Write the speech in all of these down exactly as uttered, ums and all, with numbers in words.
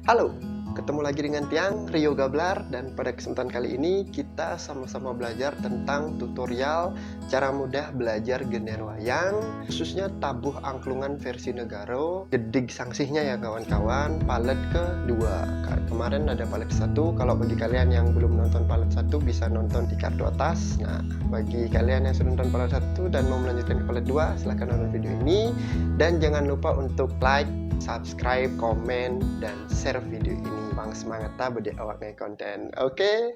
Halo, ketemu lagi dengan Tiang, Rio Gablar, dan pada kesempatan kali ini kita sama-sama belajar tentang tutorial cara mudah belajar gender wayang, khususnya tabuh angklungan versi Negaro, gedig sangsihnya ya kawan-kawan, palet kedua. Ka-, kemarin ada palet satu, kalau bagi kalian yang belum nonton palet satu bisa nonton di kartu atas. Nah, bagi kalian yang sudah nonton palet satu dan mau melanjutkan ke palet dua, silahkan nonton video ini. Dan jangan lupa untuk like, subscribe, komen, dan share video ini. Pang semangat ta bede awak ngai konten. Oke?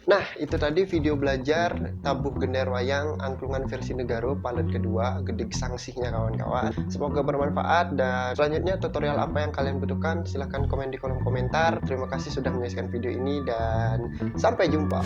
Nah, itu tadi video belajar tabuh gender wayang angklungan versi Negaro palet kedua, gedig sangsihnya kawan-kawan. Semoga bermanfaat dan selanjutnya tutorial apa yang kalian butuhkan silahkan komen di kolom komentar. Terima kasih sudah menyaksikan video ini dan sampai jumpa.